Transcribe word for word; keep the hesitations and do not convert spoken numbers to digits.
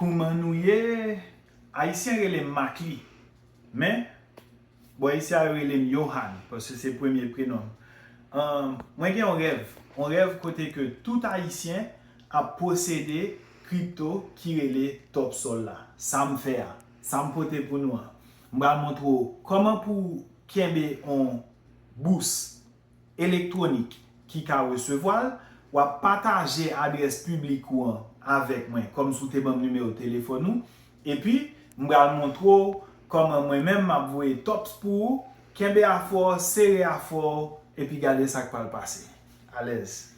Kouman nou ye? Ayisyen rele m Makli. Men, bò isi a yo rele m Yohan, paske se premye prenon m. Ahn, mwen gen yon rèv, yon rèv kote ke tout Ayisyen ap posede kripto ki rele Top Sol la. Sa m fè a, sa m pote pou nou an. M pral montre w kòman pou w kenbe yon bous elektwonik ki ka resevwa l, w ap pataje adrès piblik ou an avèk mwen, kòmsi w te ban m nimewo telefòn ou, epi m pral montre w kòman mwen menm m ap voye Tops pou ou, kenbe afè w, sere afè w, epi gade sa k pral pase. Alèz.